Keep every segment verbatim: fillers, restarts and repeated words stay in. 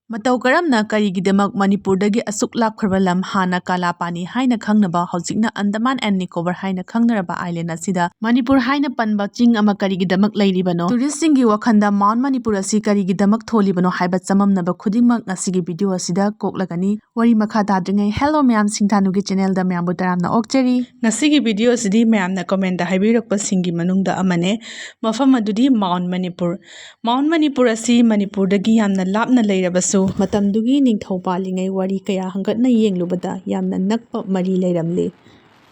ꯃꯇꯧ ꯀꯔꯝꯅ, ꯀꯔꯤꯒꯤꯗꯃꯛ ꯃꯅꯤꯄꯨꯔꯗꯒꯤ ꯑꯁꯨꯛ ꯂꯥꯞꯈ꯭ꯔꯕ ꯂꯝ, ꯍꯥꯟꯅ ꯀꯥꯂꯥꯄꯥꯅꯤ ꯍꯥꯏꯅ ꯈꯪꯅꯕ, ꯍꯧꯖꯤꯛꯅ ꯑꯟꯗꯃꯥꯟ ꯑꯦꯟ ꯅꯤꯀꯣꯕꯔ ꯍꯥꯏꯅ ꯈꯪꯅꯔꯕ ꯑꯥꯏꯂꯦꯟ ꯑꯁꯤꯗ ꯃꯅꯤꯄꯨꯔ ꯍꯥꯏꯅ ꯄꯟꯕ ꯆꯤꯡ ꯑꯃ ꯀꯔꯤꯒꯤꯗꯃꯛ ꯂꯩꯔꯤꯕꯅꯣ? ꯇꯨꯔꯤꯁꯁꯤꯡꯒꯤ ꯋꯥꯈꯜꯗ ꯃꯥꯎꯟ ꯃꯅꯤꯄꯨꯔ ꯑꯁꯤ ꯀꯔꯤꯒꯤꯗꯃꯛ ꯊꯣꯜꯂꯤꯕꯅꯣ ꯍꯥꯏꯕ ꯆꯃꯝꯅꯕ ꯈꯨꯗꯤꯡꯃꯛ ꯉꯁꯤꯒꯤ ꯚꯤꯗꯤꯑꯣ ꯑꯁꯤꯗ ꯀꯣꯛꯂꯒꯅꯤ꯫ ꯋꯥꯔꯤ ꯃꯈꯥ ꯇꯥꯗ꯭ꯔꯤꯉꯩ, ꯍꯦꯜꯂꯣ ꯃꯌꯥꯝ, ꯁꯤꯡꯊꯥꯅꯨꯒꯤ ꯆꯦꯅꯦꯜꯗ ꯃꯌꯥꯝꯕꯨ ꯇꯔꯥꯝꯅ ꯑꯣꯛꯆꯔꯤ꯫ ꯉꯁꯤꯒꯤ ꯚꯤꯗꯤꯑꯣ ꯑꯁꯤꯗꯤ ꯃꯌꯥꯝꯅ ꯀꯃꯦꯟꯗ ꯍꯥꯏꯕꯤꯔꯛꯄꯁꯤꯡꯒꯤ ꯃꯅꯨꯡꯗ ꯑꯃꯅꯦ꯫ ꯃꯐꯝ ꯑꯗꯨꯗꯤ ꯃꯥꯎꯟ ꯃꯅꯤꯄꯨꯔ꯫ ꯃꯥꯎꯟ ꯃꯅꯤꯄꯨꯔ ꯑꯁꯤ ꯃꯅꯤꯄꯨꯔꯗꯒꯤ ꯌꯥꯝꯅ ꯂꯥꯞꯅ ꯂꯩꯔꯕꯁꯨ, ꯃꯇꯝꯗꯨꯒꯤ ꯅꯤꯡꯊꯧ ꯄꯥꯜꯂꯤꯉꯩ ꯋꯥꯔꯤ ꯀꯌꯥ ꯍꯪꯒꯠꯅ ꯌꯦꯡꯂꯨꯕꯗ ꯌꯥꯝꯅ ꯅꯛꯄ ꯃꯔꯤ ꯂꯩꯔꯝꯂꯤ꯫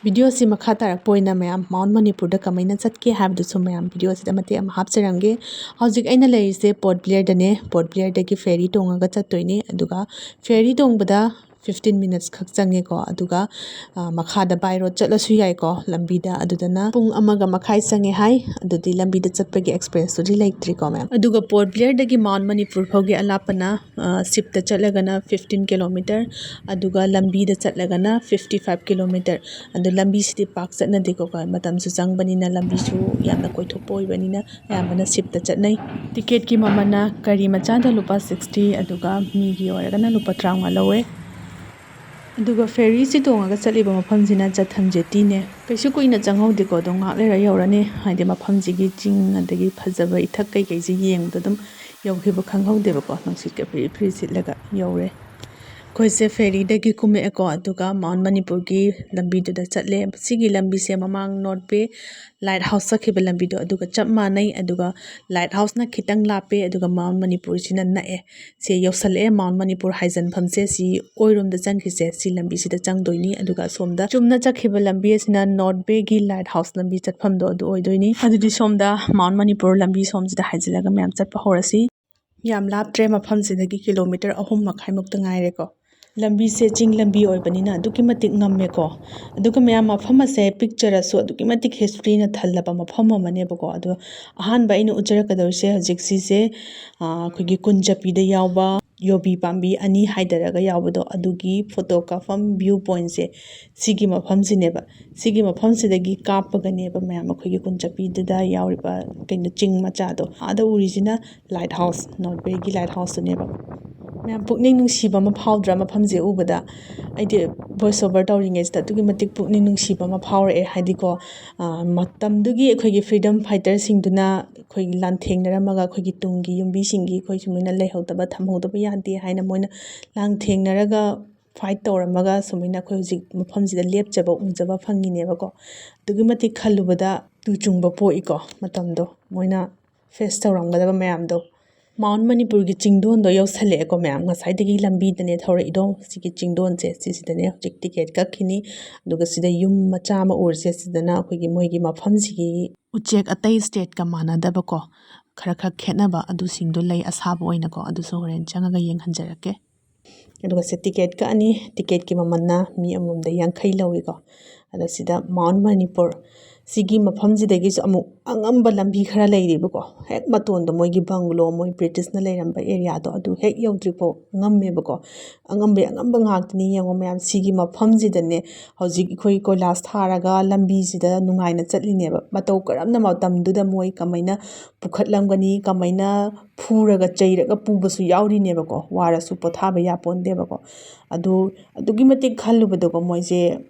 ꯚꯤꯗꯤꯑꯣ ꯑꯁꯤ ꯃꯈꯥ ꯇꯥꯔꯛꯄ ꯑꯣꯏꯅ ꯃꯌꯥꯝ ꯃꯥꯎꯟ ꯃꯅꯤꯄꯨꯔꯗ ꯀꯃꯥꯏꯅ ꯆꯠꯀꯦ ꯍꯥꯏꯕꯗꯨꯁꯨ ꯃꯌꯥꯝ ꯚꯤꯗꯤꯑꯣ ꯑꯁꯤꯗ ꯃꯇꯦꯛ ꯑꯃ ꯍꯥꯞꯆꯔꯝꯒꯦ꯫ ꯍꯧꯖꯤꯛ ꯑꯩꯅ ꯂꯩꯔꯤꯁꯦ ꯄꯣꯔꯠ ꯕ꯭ꯂꯦꯌꯔꯗꯅꯦ꯫ ꯄꯣꯔꯠ ꯕ꯭ꯂꯦꯌꯔꯗꯒꯤ ꯐꯦꯔꯤ ꯇꯣꯡꯉꯒ ꯆꯠꯇꯣꯏꯅꯦ, ꯑꯗꯨꯒ ꯐꯦꯔꯤ ꯇꯣꯡꯕꯗ ꯐꯤꯐꯇꯤꯟ ꯃꯤꯅꯠꯁ ꯈꯛ ꯆꯪꯉꯦꯀꯣ꯫ ꯑꯗꯨꯒ, ꯑ, ꯃꯈꯥꯗ ꯕꯥꯏ ꯔꯣꯗ ꯆꯠꯂꯁꯨ ꯌꯥꯏꯀꯣ꯫ ꯂꯝꯕꯤꯗ ꯑꯗꯨꯗꯅ ꯄꯨꯡ ꯑꯃꯒ ꯃꯈꯥꯏ ꯆꯪꯉꯦ ꯍꯥꯏ꯫ ꯑꯗꯨꯗꯤ ꯂꯝꯕꯤꯗ ꯆꯠꯄꯒꯤ ꯑꯦꯛꯁꯄꯤꯔꯤꯌꯦꯟꯁꯇꯨꯗꯤ ꯂꯩꯇ꯭ꯔꯤꯀꯣ ꯃꯌꯥꯝ꯫ ꯑꯗꯨꯒ ꯄꯣꯔꯠ ꯕ꯭ꯂꯦꯌꯔꯗꯒꯤ ꯃꯥꯎꯟ ꯃꯅꯤꯄꯨꯔ ꯐꯥꯎꯒꯤ ꯑꯂꯥꯞꯄꯅ, ꯑ, ꯁꯤꯞꯇ ꯆꯠꯂꯒꯅ ꯐꯤꯐꯇꯤꯟ ꯀꯤꯂꯣꯃꯤꯇꯔ, ꯑꯗꯨꯒ ꯂꯝꯕꯤꯗ ꯆꯠꯂꯒꯅ ꯐꯤꯐꯇꯤ ꯐꯥꯏꯚ ꯀꯤꯂꯣꯃꯤꯇꯔ꯫ ꯑꯗꯣ ꯂꯝꯕꯤꯁꯤꯗꯤ ꯄꯥꯛ ꯆꯠꯅꯗꯦꯀꯣ, ꯃꯇꯝꯁꯨ ꯆꯪꯕꯅꯤꯅ, ꯂꯝꯕꯤꯁꯨ ꯌꯥꯝꯅ ꯀꯣꯏꯊꯣꯛꯄ ꯑꯣꯏꯕꯅꯤꯅ ꯑꯌꯥꯝꯕꯅ ꯁꯤꯞꯇ ꯆꯠꯅꯩ꯫ ꯇꯤꯀꯦꯠꯀꯤ ꯃꯃꯜꯅ ꯒꯥꯔꯤ ꯃꯆꯥꯗ ꯂꯨꯄꯥ ꯁꯤꯛꯁꯇꯤ, ꯑꯗꯨꯒ ꯃꯤꯒꯤ ꯑꯣꯏꯔꯒꯅ ꯂꯨꯄꯥ ꯇꯔꯥꯃꯉꯥ ꯂꯧꯋꯦ꯫ ꯑꯗꯨꯒ ꯐꯦꯔꯤꯁꯤ ꯇꯣꯡꯉꯒ ꯆꯠꯂꯤꯕ ꯃꯐꯝꯁꯤꯅ ꯆꯠꯊꯪ ꯖꯦꯇꯤꯅꯦ꯫ ꯀꯩꯁꯨ ꯀꯨꯏꯅ ꯆꯪꯍꯧꯗꯦꯀꯣ, ꯑꯗꯨꯝ ꯉꯥꯏꯍꯥꯛ ꯂꯩꯔ ꯌꯧꯔꯅꯤ꯫ ꯍꯥꯏꯗꯤ ꯃꯐꯝꯁꯤꯒꯤ ꯆꯤꯡ ꯑꯗꯒꯤ ꯐꯖꯕ ꯏꯊꯛ ꯀꯩꯀꯩꯁꯤ ꯌꯦꯡꯕꯗ ꯑꯗꯨꯝ ꯌꯧꯈꯤꯕ ꯈꯪꯍꯧꯗꯦꯕꯀꯣ, ꯅꯨꯡꯁꯤꯠꯀ ꯐꯤꯔꯤ ꯐꯤꯔꯤ ꯁꯤꯠꯂꯒ ꯌꯧꯔꯦ꯫ ꯑꯩꯈꯣꯏꯁꯦ ꯐꯦꯔꯤꯗꯒꯤ ꯀꯨꯝꯃꯛꯑꯦꯀꯣ, ꯑꯗꯨꯒ ꯃꯥꯎꯟ ꯃꯅꯤꯄꯨꯔꯒꯤ ꯂꯝꯕꯤꯗꯨꯗ ꯆꯠꯂꯦ꯫ ꯁꯤꯒꯤ ꯂꯝꯕꯤꯁꯦ ꯃꯃꯥꯡ ꯅꯣꯔꯠ ꯕꯦ ꯂꯥꯏꯠ ꯍꯥꯎꯁ ꯆꯠꯈꯤꯕ ꯂꯝꯕꯤꯗꯣ ꯑꯗꯨꯒ ꯆꯞ ꯃꯥꯟꯅꯩ, ꯑꯗꯨꯒ ꯂꯥꯏꯠ ꯍꯥꯎꯁꯅ ꯈꯤꯇꯪ ꯂꯥꯞꯄꯦ, ꯑꯗꯨꯒ ꯃꯥꯎꯟ ꯃꯅꯤꯄꯨꯔꯁꯤꯅ ꯅꯛꯑꯦ꯫ ꯁꯦ ꯌꯧꯁꯜꯂꯛꯑꯦ ꯃꯥꯎꯟ ꯃꯅꯤꯄꯨꯔ ꯍꯥꯏꯖꯟꯐꯝꯁꯦ꯫ ꯁꯤ ꯑꯣꯏꯔꯣꯝꯗ ꯆꯪꯈꯤꯁꯦ, ꯁꯤ ꯂꯝꯕꯤꯁꯤꯗ ꯆꯪꯗꯣꯏꯅꯤ꯫ ꯑꯗꯨꯒ ꯑꯁꯣꯝꯗ ꯆꯨꯝꯅ ꯆꯠꯈꯤꯕ ꯂꯝꯕꯤ ꯑꯁꯤꯅ ꯅꯣꯔꯠ ꯕꯦꯒꯤ ꯂꯥꯏꯠ ꯍꯥꯎꯁ ꯂꯝꯕꯤ ꯆꯠꯐꯝꯗꯣ ꯑꯗꯨ ꯑꯣꯏꯗꯣꯏꯅꯤ꯫ ꯑꯗꯨꯗꯤ ꯁꯣꯝꯗ ꯃꯥꯎꯟ ꯃꯅꯤꯄꯨꯔ ꯂꯝꯕꯤ ꯁꯣꯝꯁꯤꯗ ꯍꯥꯏꯖꯤꯜꯂꯒ ꯃꯌꯥꯝ ꯆꯠꯄ ꯍꯧꯔꯁꯤ꯫ ꯌꯥꯝ ꯂꯥꯞꯇ꯭ꯔꯦ, ꯃꯐꯝꯁꯤꯗꯒꯤ ꯀꯤꯂꯣꯃꯤꯇꯔ ꯑꯍꯨꯝ ꯃꯈꯥꯏꯃꯨꯛꯇ ꯉꯥꯏꯔꯦꯀꯣ꯫ ꯂꯝꯕꯤꯁꯦ ꯆꯤꯡ ꯂꯝꯕꯤ ꯑꯣꯏꯕꯅꯤꯅ ꯑꯗꯨꯛꯀꯤ ꯃꯇꯤꯛ ꯉꯝꯃꯦꯀꯣ꯫ ꯑꯗꯨꯒ ꯃꯌꯥꯝ, ꯃꯐꯝ ꯑꯁꯦ ꯄꯤꯛꯆꯔꯁꯨ ꯑꯗꯨꯛꯀꯤ ꯃꯇꯤꯛ ꯍꯤꯁꯇ꯭ꯔꯤꯅ ꯊꯜꯂꯕ ꯃꯐꯝ ꯑꯃꯅꯦꯕꯀꯣ꯫ ꯑꯗꯣ ꯑꯍꯥꯟꯕ ꯑꯩꯅ ꯎꯠꯆꯔꯛꯀꯗꯧꯔꯤꯁꯦ ꯍꯧꯖꯤꯛ ꯁꯤꯁꯦ, ꯑꯥ, ꯑꯩꯈꯣꯏꯒꯤ ꯀꯨꯟ ꯆꯠꯄꯤꯗ ꯌꯥꯎꯕ ꯌꯨꯕꯤ ꯄꯥꯝꯕꯤ ꯑꯅꯤ ꯍꯥꯏꯊꯔꯒ ꯌꯥꯎꯕꯗꯣ, ꯑꯗꯨꯒꯤ ꯐꯣꯇꯣ ꯀꯥꯞꯐꯝ ꯚ꯭ꯌꯨ ꯄꯣꯏꯟꯠꯁꯦ ꯁꯤꯒꯤ ꯃꯐꯝꯁꯤꯅꯦꯕ꯫ ꯁꯤꯒꯤ ꯃꯐꯝꯁꯤꯗꯒꯤ ꯀꯥꯞꯄꯒꯅꯦꯕ ꯃꯌꯥꯝ ꯑꯩꯈꯣꯏꯒꯤ ꯀꯨꯟ ꯆꯠꯄꯤꯗꯨꯗ ꯌꯥꯎꯔꯤꯕ ꯀꯩꯅꯣ ꯆꯤꯡ ꯃꯆꯥꯗꯣ꯫ ꯑꯥꯗ ꯎꯔꯤꯁꯤꯅ ꯂꯥꯏꯠ ꯍꯥꯎꯁ, ꯅꯣꯔꯠ ꯕꯦꯒꯤ ꯂꯥꯏꯠ ꯍꯥꯎꯁꯇꯨꯅꯦꯕ꯫ ꯃꯌꯥꯝ, ꯄꯨꯛꯅꯤꯡ ꯅꯨꯡꯁꯤꯕ ꯑꯃ ꯐꯥꯎꯗ꯭ꯔꯥ ꯃꯐꯝꯁꯦ ꯎꯕꯗ? ꯑꯩꯗꯤ voice over ꯇꯧꯔꯤꯉꯩꯁꯤꯗ ꯑꯗꯨꯛꯀꯤ ꯃꯇꯤꯛ ꯄꯨꯛꯅꯤꯡ ꯅꯨꯡꯁꯤꯕ ꯑꯃ ꯐꯥꯎꯔꯛꯑꯦ꯫ ꯍꯥꯏꯗꯤꯀꯣ, ꯃꯇꯝꯗꯨꯒꯤ ꯑꯩꯈꯣꯏꯒꯤ freedom fighter ꯁꯤꯡꯗꯨꯅ ꯑꯩꯈꯣꯏꯒꯤ ꯂꯥꯟꯊꯦꯡꯅꯔꯝꯃꯒ ꯑꯩꯈꯣꯏꯒꯤ ꯇꯨꯡꯒꯤ ꯌꯨꯝꯕꯤꯁꯤꯡꯒꯤ ꯑꯩꯈꯣꯏ ꯁꯨꯃꯥꯏꯅ ꯂꯩꯍꯧꯗꯕ, ꯊꯝꯍꯧꯗꯕ ꯌꯥꯗꯦ ꯍꯥꯏꯅ ꯃꯣꯏꯅ ꯂꯥꯟꯊꯦꯡꯅꯔꯒ fight ꯇꯧꯔꯝꯃꯒ ꯁꯨꯃꯥꯏꯅ ꯑꯩꯈꯣꯏ ꯍꯧꯖꯤꯛ ꯃꯐꯝꯁꯤꯗ ꯂꯦꯞꯆꯕ, ꯎꯖꯕ ꯐꯪꯉꯤꯅꯦꯕꯀꯣ꯫ ꯑꯗꯨꯛꯀꯤ ꯃꯇꯤꯛ ꯈꯜꯂꯨꯕꯗ ꯇꯨ ꯆꯨꯡꯕ ꯄꯣꯛꯏꯀꯣ, ꯃꯇꯝꯗꯣ ꯃꯣꯏꯅ face ꯇꯧꯔꯝꯒꯗꯕ ꯃꯌꯥꯝꯗꯣ꯫ Mount ꯃꯅꯤꯄꯨꯔꯒꯤ ꯆꯤꯡꯗꯣꯟꯗꯣ ꯌꯧꯁꯜꯂꯛꯑꯦꯀꯣ ꯃꯌꯥꯝ꯫ ꯉꯁꯥꯏꯗꯒꯤ ꯂꯝꯕꯤꯗꯅꯦ ꯊꯧꯔꯛꯏꯗꯣ, ꯁꯤꯒꯤ ꯆꯤꯡꯗꯣꯟꯁꯦ, ꯁꯤꯁꯤꯗꯅꯦ ꯍꯧꯖꯤꯛ ticket ꯀꯛꯈꯤꯅꯤ꯫ ꯑꯗꯨꯒ ꯁꯤꯗ ꯌꯨꯝ ꯃꯆꯥ ꯑꯃ ꯎꯔꯤꯁꯦ, ꯁꯤꯗꯅ ꯑꯩꯈꯣꯏꯒꯤ ꯃꯣꯏꯒꯤ ꯃꯐꯝꯁꯤꯒꯤ ꯎꯆꯦꯛ ꯑꯇꯩ stateꯀ ꯃꯥꯟꯅꯗꯕꯀꯣ, ꯈꯔ ꯈꯔ ꯈꯦꯠꯅꯕ ꯑꯗꯨꯁꯤꯡꯗꯣ ꯂꯩ, ꯑꯁꯥꯕ ꯑꯣꯏꯅꯀꯣ꯫ ꯑꯗꯨꯁꯨ ꯍꯣꯔꯦꯟ ꯆꯪꯉꯒ ꯌꯦꯡꯍꯟꯖꯔꯛꯀꯦ꯫ ꯑꯗꯨꯒ ꯁꯤ ticket ꯀꯛꯑꯅꯤ꯫ Ticketꯀꯤ ꯃꯃꯜꯅ ꯃꯤ ꯑꯃꯃꯝꯗ ꯌꯥꯡꯈꯩ ꯂꯧꯏꯀꯣ꯫ ꯑꯗꯣ ꯁꯤꯗ Mount ꯃꯅꯤꯄꯨꯔ ꯁꯤꯒꯤ ꯃꯐꯝꯁꯤꯗꯒꯤꯁꯨ ꯑꯃꯨꯛ ꯑꯉꯝꯕ ꯂꯝꯕꯤ ꯈꯔ ꯂꯩꯔꯤꯕꯀꯣ꯫ ꯍꯦꯛ ꯃꯇꯣꯟꯗ ꯃꯣꯏꯒꯤ bungalow, ꯃꯣꯏ British ꯅ ꯂꯩꯔꯝꯕ area ꯗꯣ, ꯑꯗꯨ ꯍꯦꯛ ꯌꯧꯗ꯭ꯔꯤꯐꯥꯎ ꯉꯝꯃꯦꯕꯀꯣ꯫ ꯑꯉꯝꯕꯒꯤ ꯑꯉꯝꯕ ꯉꯥꯛꯇꯅꯤ꯫ ꯌꯦꯡꯉꯣ ꯃꯌꯥꯝ, ꯁꯤꯒꯤ ꯃꯐꯝꯁꯤꯗꯅꯦ ꯍꯧꯖꯤꯛ ꯑꯩꯈꯣꯏ ꯀꯣꯏꯂꯥꯁ ꯊꯥꯔꯒ ꯂꯝꯕꯤꯁꯤꯗ ꯅꯨꯡꯉꯥꯏꯅ ꯆꯠꯂꯤꯅꯦꯕ꯫ ꯃꯇꯧ ꯀꯔꯝꯅ ꯃꯇꯝꯗꯨꯗ ꯃꯣꯏ ꯀꯃꯥꯏꯅ ꯄꯨꯈꯠꯂꯝꯒꯅꯤ, ꯀꯃꯥꯏꯅ ꯐꯨꯔꯒ ꯆꯩꯔꯒ ꯄꯨꯕꯁꯨ ꯌꯥꯎꯔꯤꯅꯦꯕꯀꯣ, ꯋꯥꯔꯁꯨ ꯄꯣꯊꯥꯕ ꯌꯥꯄꯣꯟꯗꯦꯕꯀꯣ꯫ ꯑꯗꯨ ꯑꯗꯨꯛꯀꯤ ꯃꯇꯤꯛ ꯈꯜꯂꯨꯕꯗꯀꯣ ꯃꯣꯏꯁꯦ,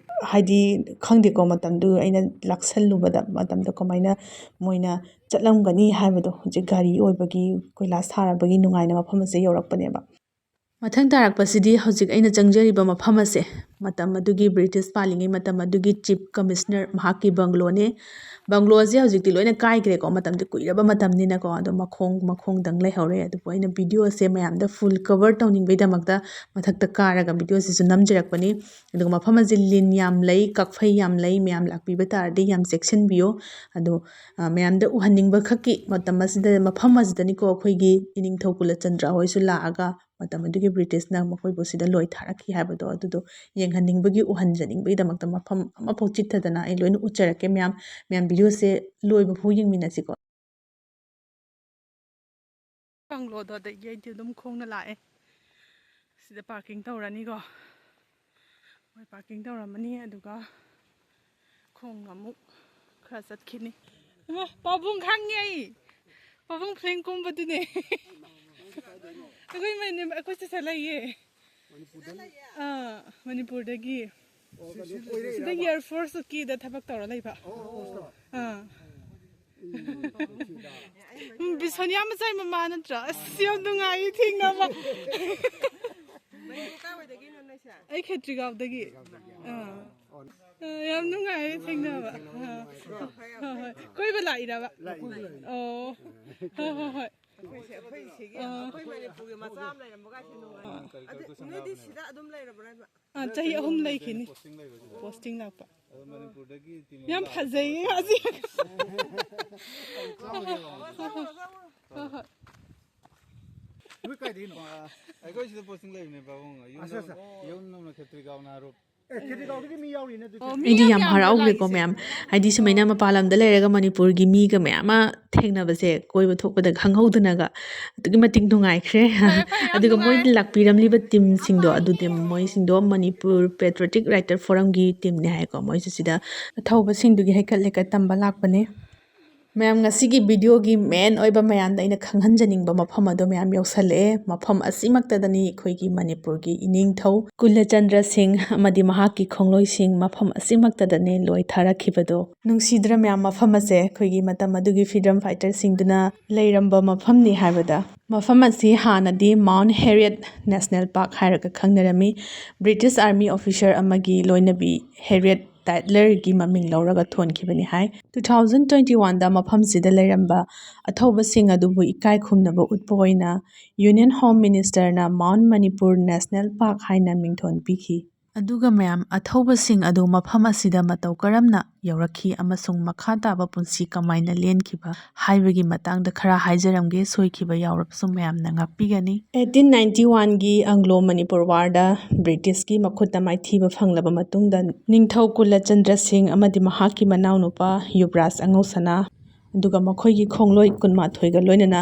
ꯍꯥꯏꯗꯤ, ꯈꯪꯗꯦꯀꯣ, ꯃꯇꯝꯗꯨ ꯑꯩꯅ ꯂꯥꯛꯁꯜꯂꯨꯕꯗ ꯃꯇꯝꯗꯣ ꯀꯃꯥꯏꯅ ꯃꯣꯏꯅ ꯆꯠꯂꯝꯒꯅꯤ ꯍꯥꯏꯕꯗꯣ꯫ ꯍꯧꯖꯤꯛ ꯒꯥꯔꯤ ꯑꯣꯏꯕꯒꯤ, ꯀꯣꯏꯂꯥꯁ ꯊꯥꯔꯕꯒꯤ ꯅꯨꯡꯉꯥꯏꯅ ꯃꯐꯝ ꯑꯁꯤꯗ ꯌꯧꯔꯛꯄꯅꯦꯕ꯫ ꯃꯊꯪ ꯇꯥꯔꯛꯄꯁꯤꯗꯤ ꯍꯧꯖꯤꯛ ꯑꯩꯅ ꯆꯪꯖꯔꯤꯕ ꯃꯐꯝ ꯑꯁꯦ ꯃꯇꯝ ꯑꯗꯨꯒꯤ British ꯄꯥꯜꯂꯤꯉꯩ ꯃꯇꯝ ꯑꯗꯨꯒꯤ Chief Commissioner ꯃꯍꯥꯛꯀꯤ bungalow ꯅꯦ꯫ Bungalow ꯑꯁꯦ ꯍꯧꯖꯤꯛꯇꯤ ꯂꯣꯏꯅ ꯀꯥꯏꯈ꯭ꯔꯦꯀꯣ, ꯃꯇꯝꯗꯤ ꯀꯨꯏꯔꯕ ꯃꯇꯝꯅꯤꯅꯀꯣ꯫ ꯑꯗꯣ ꯃꯈꯣꯡ, ꯃꯈꯣꯡꯗꯪ ꯂꯩꯍꯧꯔꯦ꯫ ꯑꯗꯨꯕꯨ ꯑꯩꯅ video ꯁꯦ ꯃꯌꯥꯝꯗ full cover ꯇꯧꯅꯤꯡꯕꯩꯗꯃꯛꯇ ꯃꯊꯛꯇ ꯀꯥꯔꯒ video ꯁꯤꯁꯨ ꯅꯝꯖꯔꯛꯄꯅꯤ꯫ ꯑꯗꯨꯒ ꯃꯐꯝ ꯑꯁꯤ ꯂꯤꯟ ꯌꯥꯝ ꯂꯩ, ꯀꯛꯐꯩ ꯌꯥꯝ ꯂꯩ꯫ ꯃꯌꯥꯝ ꯂꯥꯛꯄꯤꯕ ꯇꯥꯔꯗꯤ ꯌꯥꯝ ꯆꯦꯛꯁꯤꯟꯕꯤꯌꯣ꯫ ꯑꯗꯣ, ꯑ, ꯃꯌꯥꯝꯗ ꯎꯍꯟꯅꯤꯡꯕ ꯈꯛꯀꯤ ꯃꯇꯝ ꯑꯁꯤꯗ, ꯃꯐꯝ ꯑꯁꯤꯗꯅꯤꯀꯣ ꯑꯩꯈꯣꯏꯒꯤ ꯏꯅꯤꯡꯊꯧ ꯀꯨꯂꯆꯟꯗ꯭ꯔ ꯍꯣꯏꯁꯨ ꯂꯥꯛꯑꯒ ꯃꯇꯝ ꯑꯗꯨꯒꯤ British ꯅ ꯃꯈꯣꯏꯕꯨ ꯁꯤꯗ ꯂꯣꯏ ꯊꯥꯔꯛꯈꯤ ꯍꯥꯏꯕꯗꯣ, ꯑꯗꯨꯗꯣ ꯌꯦꯡꯍꯟꯅꯤꯡꯕꯒꯤ, ꯎꯍꯟꯖꯅꯤꯡꯕꯒꯤꯗꯃꯛꯇ ꯃꯐꯝ ꯑꯃꯐꯥꯎ ꯆꯤꯠꯊꯗꯅ ꯑꯩ ꯂꯣꯏꯅ ꯎꯠꯆꯔꯛꯀꯦ ꯃꯌꯥꯝ꯫ ꯃꯌꯥꯝ video ꯁꯦ ꯂꯣꯏꯕ ꯐꯥꯎ ꯌꯦꯡꯃꯤꯟꯅꯁꯤꯀꯣ꯫ Bungalow ꯗꯣ ꯑꯗꯒꯤ ꯑꯩꯗꯤ ꯑꯗꯨꯝ ꯈꯣꯡꯅ ꯂꯥꯛꯑꯦ꯫ ꯁꯤꯗ parking ꯇꯧꯔꯅꯤꯀꯣ꯫ ꯃꯣꯏ parking ꯇꯧꯔꯝꯃꯅꯤ, ꯑꯗꯨꯒ ꯈꯣꯡꯅ ꯑꯃꯨꯛ ꯈꯔ ꯆꯠꯈꯤꯅꯤ꯫ ꯏꯃꯥ, ꯄꯥꯕꯨꯡ ꯈꯪꯉꯦ ꯑꯩ꯫ ꯄꯥꯕꯨꯡ film ꯀꯨꯝꯕꯗꯨꯅꯦ꯫ ꯑꯩꯈꯣꯏ ꯃꯅꯤ-, ꯑꯩꯈꯣꯏ ꯁꯤꯗ ꯂꯩꯌꯦ꯫ ꯑꯥ, ꯃꯅꯤꯄꯨꯔꯗꯒꯤ꯫ ꯁꯤꯗꯒꯤ ꯑꯦꯌꯔ ꯐꯣꯔꯁꯀꯤꯗ ꯊꯕꯛ ꯇꯧꯔ ꯂꯩꯕ꯫ ꯑꯥ꯫ ꯎꯝ, ꯕꯤꯁꯣꯅꯤꯌꯥ ꯃꯆꯥꯏ ꯃꯃꯥ ꯅꯠꯇ꯭ꯔꯣ? ꯑꯁ, ꯌꯥꯝ ꯅꯨꯡꯉꯥꯏꯌꯦ ꯊꯦꯡꯅꯕ꯫ ꯑꯩ ꯈꯦꯇ꯭ꯔꯤꯒꯥꯎꯗꯒꯤ꯫ ꯑꯥ꯫ ꯑ, ꯌꯥꯝ ꯅꯨꯡꯉꯥꯏꯌꯦ ꯊꯦꯡꯅꯕ꯫ ꯑꯥ꯫ ꯍꯣꯏ, ꯍꯣꯏ꯫ ꯀꯣꯏꯕ ꯂꯥꯛꯏꯔꯕ? ꯑꯣ꯫ ꯍꯣꯏ, ꯍꯣꯏ, ꯍꯣꯏ꯫ ꯑꯩꯈꯣꯏꯁꯦ, ꯑꯩꯈꯣꯏ ꯁꯤꯒꯤ, ꯑꯥ꯫ ꯑꯩꯈꯣꯏ ꯃꯅꯤꯄꯨꯔꯒꯤ ꯃꯆꯥ ꯑꯃ ꯂꯩꯔꯝꯕꯒꯥꯏꯁꯦ ꯅꯨꯡꯉꯥꯏ꯫ ꯑꯗꯨ ꯅꯣꯏꯗꯤ ꯁꯤꯗ ꯑꯗꯨꯝ ꯂꯩꯔꯕ꯭ꯔꯥ ꯍꯥꯏꯕ? ꯑꯥ, ꯆꯍꯤ ꯑꯍꯨꯝ ꯂꯩꯈꯤꯅꯤ꯫ ꯄꯣꯁꯇꯤꯡ ꯂꯥꯛꯄ꯫ ꯌꯥꯝ ꯐꯖꯩꯌꯦ ꯉꯁꯤ꯫ ꯍꯣꯏ, ꯍꯣꯏ꯫ ꯅꯣꯏ ꯀꯥꯏꯗꯒꯤꯅꯣ? ꯑꯩꯈꯣꯏ ꯁꯤꯗ ꯄꯣꯁꯇꯤꯡ ꯂꯩꯕꯅꯦ, ꯄꯥꯕꯨꯡ꯫ ꯌꯨꯝ ꯑꯠꯆꯥ, ꯑꯠꯆꯥ꯫ ꯌꯨꯝ ꯅꯝꯅ ꯈꯦꯇ꯭ꯔꯤꯒꯥꯎ ꯅꯥꯔꯨꯞ꯫ ꯑꯦ, ꯈꯦꯇ꯭ꯔꯤꯒꯥꯎꯗꯒꯤ ꯃꯤ ꯌꯥꯎꯔꯤꯅꯦ ꯑꯗꯨꯗꯤ꯫ ꯑꯣ, ꯃꯤ ꯑꯩꯗꯤ ꯌꯥꯝ ꯌꯥꯝ ꯍꯔꯥꯎꯈ꯭ꯔꯦꯀꯣ ꯂꯥꯛꯏꯁꯦ꯫ ꯃꯌꯥꯝ꯫ ꯍꯥꯏꯗꯤ ꯁꯨꯃꯥꯏꯅ ꯃꯄꯥꯟ ꯂꯝꯗ ꯂꯩꯔꯒ ꯃꯅꯤꯄꯨꯔꯒꯤ ꯃꯤꯒ ꯃꯌꯥꯝ ꯑꯃ ꯊꯦꯡꯅꯕꯁꯦ, ꯀꯣꯏꯕ ꯊꯣꯛꯄꯗ ꯈꯪꯍꯧꯗꯅꯒ ꯑꯗꯨꯛꯀꯤ ꯃꯇꯤꯛ ꯅꯨꯡꯉꯥꯏꯈ꯭ꯔꯦ꯫ ꯐꯔꯦ, ꯐꯔꯦ, ꯌꯥꯝ ꯑꯗꯨꯒ ꯃꯣꯏ ꯅꯨꯡꯉꯥꯏ꯫ ꯂꯥꯛꯄꯤꯔꯝꯂꯤꯕ ꯇꯤꯝꯁꯤꯡꯗꯣ, ꯑꯗꯨ ꯇꯤꯝ, ꯃꯣꯏꯁꯤꯡꯗꯣ ꯃꯅꯤꯄꯨꯔ ꯄꯦꯇ꯭ꯔꯣꯇꯤꯛ ꯔꯥꯏꯇꯔ ꯐꯣꯔꯝꯒꯤ ꯇꯤꯝꯅꯦ ꯍꯥꯏꯀꯣ꯫ ꯃꯣꯏꯁꯨ ꯁꯤꯗ ꯑꯊꯧꯕꯁꯤꯡꯗꯨꯒꯤ ꯍꯩꯀꯠ ꯂꯩꯀꯠ ꯇꯝꯕ ꯂꯥꯛꯄꯅꯦ꯫ ꯃꯌꯥꯝ, ꯉꯁꯤꯒꯤ ꯚꯤꯗꯤꯑꯣꯒꯤ ꯃꯦꯟ ꯑꯣꯏꯕ ꯃꯌꯥꯝꯗ ꯑꯩꯅ ꯈꯪꯍꯟꯖꯅꯤꯡꯕ ꯃꯐꯝ ꯑꯗꯣ ꯃꯌꯥꯝ ꯌꯧꯁꯜꯂꯛꯑꯦ꯫ ꯃꯐꯝ ꯑꯁꯤꯃꯛꯇꯗꯅꯤ ꯑꯩꯈꯣꯏꯒꯤ ꯃꯅꯤꯄꯨꯔꯒꯤ ꯏꯅꯤꯡꯊꯧ ꯀꯨꯂꯆꯟꯗ꯭ꯔ ꯁꯤꯡ ꯑꯃꯗꯤ ꯃꯍꯥꯛꯀꯤ ꯈꯣꯡꯂꯣꯏꯁꯤꯡ ꯃꯐꯝ ꯑꯁꯤꯃꯛꯇꯗꯅꯦ ꯂꯣꯏ ꯊꯥꯔꯛꯈꯤꯕꯗꯣ꯫ ꯅꯨꯡꯁꯤꯗ꯭ꯔ ꯃꯌꯥꯝ, ꯃꯐꯝ ꯑꯁꯦ ꯑꯩꯈꯣꯏꯒꯤ ꯃꯇꯝ ꯑꯗꯨꯒꯤ ꯐ꯭ꯔꯤꯗꯝ ꯐꯥꯏꯇꯔꯁꯤꯡꯗꯨꯅ ꯂꯩꯔꯝꯕ ꯃꯐꯝꯅꯤ ꯍꯥꯏꯕꯗ꯫ ꯃꯐꯝ ꯑꯁꯤ ꯍꯥꯟꯅꯗꯤ ꯃꯥꯎꯟꯠ ꯍꯦꯔꯤꯌꯠ ꯅꯦꯁꯅꯦꯜ ꯄꯥꯔꯛ ꯍꯥꯏꯔꯒ ꯈꯪꯅꯔꯝꯃꯤ꯫ ꯕ꯭ꯔꯤꯇꯤꯁ ꯑꯥꯔꯃꯤ ꯑꯣꯐꯤꯁꯔ ꯑꯃꯒꯤ ꯂꯣꯏꯅꯕꯤ ꯍꯦꯔꯤꯌꯠ ꯇꯥꯏꯠꯂꯔꯒꯤ ꯃꯃꯤꯡ ꯂꯧꯔꯒ ꯊꯣꯟꯈꯤꯕꯅꯤ ꯍꯥꯏ꯫ Two thousand twenty oneꯗ ꯃꯐꯝꯁꯤꯗ ꯂꯩꯔꯝꯕ ꯑꯊꯧꯕꯁꯤꯡ ꯑꯗꯨꯕꯨ ꯏꯀꯥꯏ ꯈꯨꯝꯅꯕ ꯎꯠꯄ ꯑꯣꯏꯅ Union Home Ministerꯅ Mount Manipur National Park ꯍꯥꯏꯅ ꯃꯤꯡꯊꯣꯟ ꯄꯤꯈꯤ꯫ ꯑꯗꯨꯒ ꯃꯌꯥꯝ, ꯑꯊꯧꯕꯁꯤꯡ ꯑꯗꯨ ꯃꯐꯝ ꯑꯁꯤꯗ ꯃꯇꯧ ꯀꯔꯝꯅ ꯌꯧꯔꯛꯈꯤ ꯑꯃꯁꯨꯡ ꯃꯈꯥ ꯇꯥꯕ ꯄꯨꯟꯁꯤ ꯀꯃꯥꯏꯅ ꯂꯦꯟꯈꯤꯕ ꯍꯥꯏꯕꯒꯤ ꯃꯇꯥꯡꯗ ꯈꯔ ꯍꯥꯏꯖꯔꯝꯒꯦ꯫ ꯁꯣꯏꯈꯤꯕ ꯌꯥꯎꯔꯕꯁꯨ ꯃꯌꯥꯝꯅ ꯉꯥꯛꯄꯤꯒꯅꯤ꯫ Eighteen ninety oneꯒꯤ ꯑꯪꯒ꯭ꯂꯣ ꯃꯅꯤꯄꯨꯔ ꯋꯥꯔꯗ ꯕ꯭ꯔꯤꯇꯤꯁꯀꯤ ꯃꯈꯨꯠꯇ ꯃꯥꯏꯊꯤꯕ ꯐꯪꯂꯕ ꯃꯇꯨꯡꯗ, ꯅꯤꯡꯊꯧ ꯀꯨꯂꯆꯟꯗ꯭ꯔ ꯁꯤꯡ ꯑꯃꯗꯤ ꯃꯍꯥꯛꯀꯤ ꯃꯅꯥꯎꯅꯨꯄꯥ ꯌꯨꯕꯔꯥꯖ ꯑꯉꯧꯁꯅꯥ ꯑꯗꯨꯒ ꯃꯈꯣꯏꯒꯤ ꯈꯣꯡꯂꯣꯏ ꯀꯨꯟꯃꯥꯊꯣꯏꯒ ꯂꯣꯏꯅꯅ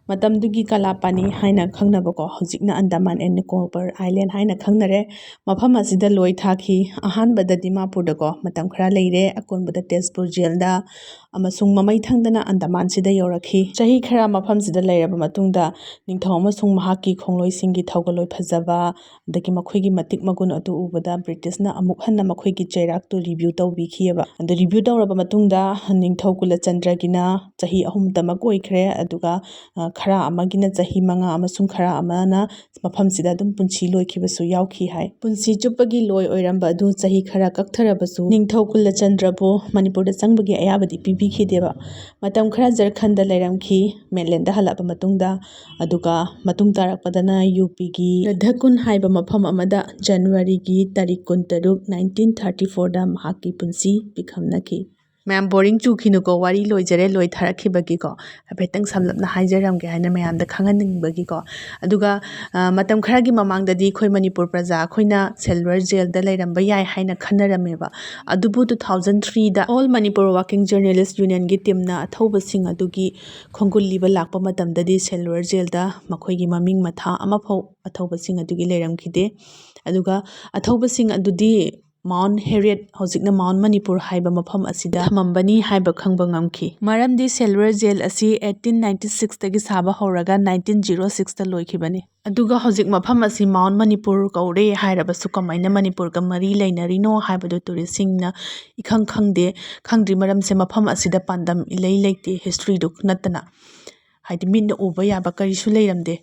ꯃꯇꯝꯗꯨꯒꯤ ꯀꯂꯥꯄꯥꯅꯤ ꯍꯥꯏꯅ ꯈꯪꯅꯕꯀꯣ, ꯍꯧꯖꯤꯛꯅ ꯑꯟꯗꯃꯥꯟ ꯑꯦꯟ ꯅꯤꯀꯣꯕꯔ ꯑꯥꯏꯂꯦꯟ ꯍꯥꯏꯅ ꯈꯪꯅꯔꯦ, ꯃꯐꯝ ꯑꯁꯤꯗ ꯂꯣꯏ ꯊꯥꯈꯤ꯫ ꯑꯍꯥꯟꯕꯗ ꯗꯤꯃꯥꯄꯨꯔꯗꯀꯣ ꯃꯇꯝ ꯈꯔ ꯂꯩꯔꯦ, ꯑꯀꯣꯟꯕꯗ ꯇꯦꯖꯄꯨꯔ ꯖꯦꯜꯗ ꯑꯃꯁꯨꯡ ꯃꯃꯩ ꯊꯪꯗꯅ ꯑꯟꯗꯃꯥꯟꯁꯤꯗ ꯌꯧꯔꯛꯈꯤ꯫ ꯆꯍꯤ ꯈꯔ ꯃꯐꯝꯁꯤꯗ ꯂꯩꯔꯕ ꯃꯇꯨꯡꯗ ꯅꯤꯡꯊꯧ ꯑꯃꯁꯨꯡ ꯃꯍꯥꯛꯀꯤ ꯈꯣꯡꯂꯣꯏꯁꯤꯡꯒꯤ ꯊꯧꯒꯜꯂꯣꯏ ꯐꯖꯕ, ꯑꯗꯒꯤ ꯃꯈꯣꯏꯒꯤ ꯃꯇꯤꯛ ꯃꯒꯨꯟ ꯑꯗꯨ ꯎꯕꯗ ꯕ꯭ꯔꯤꯇꯤꯁꯅ ꯑꯃꯨꯛ ꯍꯟꯅ ꯃꯈꯣꯏꯒꯤ ꯆꯩꯔꯥꯛꯇꯨ ꯔꯤꯚ꯭ꯌꯨ ꯇꯧꯕꯤꯈꯤꯑꯕ꯫ ꯑꯗꯨ ꯔꯤꯚ꯭ꯌꯨ ꯇꯧꯔꯕ ꯃꯇꯨꯡꯗ ꯅꯤꯡꯊꯧ ꯀꯨꯂꯆꯟꯗ꯭ꯔꯒꯤꯅ ꯆꯍꯤ ꯑꯍꯨꯝꯇꯃꯛ ꯑꯣꯏꯈ꯭ꯔꯦ, ꯑꯗꯨꯒ, ꯑ, ꯈꯔ ꯑꯃꯒꯤꯅ ꯆꯍꯤ ꯃꯉꯥ ꯑꯃꯁꯨꯡ ꯈꯔ ꯑꯃꯅ ꯃꯐꯝꯁꯤꯗ ꯑꯗꯨꯝ ꯄꯨꯟꯁꯤ ꯂꯣꯏꯈꯤꯕꯁꯨ ꯌꯥꯎꯈꯤ ꯍꯥꯏ꯫ ꯄꯨꯟꯁꯤ ꯆꯨꯞꯄꯒꯤ ꯂꯣꯏ ꯑꯣꯏꯔꯝꯕ ꯑꯗꯨ ꯆꯍꯤ ꯈꯔ ꯀꯛꯊꯔꯕꯁꯨ ꯅꯤꯡꯊꯧ ꯀꯨꯂꯆꯟꯗ꯭ꯔꯕꯨ ꯃꯅꯤꯄꯨꯔꯗ ꯆꯪꯕꯒꯤ ꯑꯌꯥꯕꯗꯤ ꯄꯤꯕꯤꯈꯤꯗꯦꯕ꯫ ꯃꯇꯝ ꯈꯔ ꯖꯔꯈꯟꯗ ꯂꯩꯔꯝꯈꯤ, ꯃꯦꯟꯂꯦꯟꯗ ꯍꯜꯂꯛꯑꯕ ꯃꯇꯨꯡꯗ, ꯑꯗꯨꯒ ꯃꯇꯨꯡ ꯇꯥꯔꯛꯄꯗꯅ ꯌꯨ ꯄꯤꯒꯤ ꯔꯙꯀꯨꯟ ꯍꯥꯏꯕ ꯃꯐꯝ ꯑꯃꯗ ꯖꯅꯋꯥꯔꯤꯒꯤ ꯇꯥꯔꯤꯛ ꯀꯨꯟꯇꯔꯨꯛ, ꯅꯥꯏꯟꯇꯤꯟ ꯊꯥꯔꯇꯤ ꯐꯣꯔꯗ ꯃꯍꯥꯛꯀꯤ ꯄꯨꯟꯁꯤ ꯄꯤꯈꯝꯅꯈꯤ꯫ ꯃꯌꯥꯝ ꯕꯣꯔꯤꯡ ꯆꯨꯈꯤꯅꯨꯀꯣ, ꯋꯥꯔꯤ ꯂꯣꯏꯖꯔꯦ, ꯂꯣꯏꯊꯥꯔꯛꯈꯤꯕꯒꯤꯀꯣ꯫ ꯍꯥꯏꯐꯦꯠꯇꯪ ꯁꯝꯂꯞꯅ ꯍꯥꯏꯖꯔꯝꯒꯦ ꯍꯥꯏꯅ ꯃꯌꯥꯝꯗ ꯈꯪꯍꯟꯅꯤꯡꯕꯒꯤꯀꯣ꯫ ꯑꯗꯨꯒ, ꯑ, ꯃꯇꯝ ꯈꯔꯒꯤ ꯃꯃꯥꯡꯗꯗꯤ ꯑꯩꯈꯣꯏ ꯃꯅꯤꯄꯨꯔ ꯄ꯭ꯔꯖꯥ ꯑꯩꯈꯣꯏꯅ ꯁꯦꯂꯨꯂꯔ ꯖꯦꯜꯗ ꯂꯩꯔꯝꯕ ꯌꯥꯏ ꯍꯥꯏꯅ ꯈꯟꯅꯔꯝꯃꯦꯕ꯫ ꯑꯗꯨꯕꯨ ꯇꯨ ꯊꯥꯎꯖꯟ ꯊ꯭ꯔꯤꯗ All Manipur Working Journalist Unionꯒꯤ ꯇꯤꯝꯅ ꯑꯊꯧꯕꯁꯤꯡ ꯑꯗꯨꯒꯤ ꯈꯣꯡꯒꯨꯜ ꯂꯤꯕ ꯂꯥꯛꯄ ꯃꯇꯝꯗꯗꯤ ꯁꯦꯂꯨꯂꯔ ꯖꯦꯜꯗ ꯃꯈꯣꯏꯒꯤ ꯃꯃꯤꯡ ꯃꯊꯥ ꯑꯃꯐꯥꯎ ꯑꯊꯧꯕꯁꯤꯡ ꯑꯗꯨꯒꯤ ꯂꯩꯔꯝꯈꯤꯗꯦ꯫ ꯑꯗꯨꯒ ꯑꯊꯧꯕꯁꯤꯡ ꯑꯗꯨꯗꯤ ꯃꯥꯎꯟ ꯍꯦꯔꯤꯌꯠ, ꯍꯧꯖꯤꯛꯅ ꯃꯥꯎꯟ ꯃꯅꯤꯄꯨꯔ ꯍꯥꯏꯕ ꯃꯐꯝ ꯑꯁꯤꯗ ꯊꯝꯃꯝꯕꯅꯤ ꯍꯥꯏꯕ ꯈꯪꯕ ꯉꯝꯈꯤ꯫ ꯃꯔꯝꯗꯤ ꯁꯦꯂꯨꯂꯔ ꯖꯦꯜ ꯑꯁꯤ ꯑꯩꯠꯇꯤꯟ ꯅꯥꯏꯟꯇꯤ ꯁꯤꯛꯁꯇꯒꯤ ꯁꯥꯕ ꯍꯧꯔꯒ ꯅꯥꯏꯟꯇꯤꯟ ꯖꯤꯔꯣ ꯁꯤꯛꯁꯇ ꯂꯣꯏꯈꯤꯕꯅꯤ꯫ ꯑꯗꯨꯒ ꯍꯧꯖꯤꯛ ꯃꯐꯝ ꯑꯁꯤ ꯃꯥꯎꯟ ꯃꯅꯤꯄꯨꯔ ꯀꯧꯔꯦ ꯍꯥꯏꯔꯕꯁꯨ ꯀꯃꯥꯏꯅ ꯃꯅꯤꯄꯨꯔꯒ ꯃꯔꯤ ꯂꯩꯅꯔꯤꯅꯣ ꯍꯥꯏꯕꯗꯨ ꯇꯨꯔꯤꯁꯁꯤꯡꯅ ꯏꯈꯪ ꯈꯪꯗꯦ꯫ ꯈꯪꯗ꯭ꯔꯤ ꯃꯔꯝꯁꯦ ꯃꯐꯝ ꯑꯁꯤꯗ ꯄꯥꯟꯗꯝ ꯏꯂꯩ ꯂꯩꯇꯦ, ꯍꯤꯁꯇ꯭ꯔꯤꯗꯨ ꯅꯠꯇꯅ꯫ ꯍꯥꯏꯗꯤ ꯃꯤꯠꯅ ꯎꯕ ꯌꯥꯕ ꯀꯔꯤꯁꯨ ꯂꯩꯔꯝꯗꯦ꯫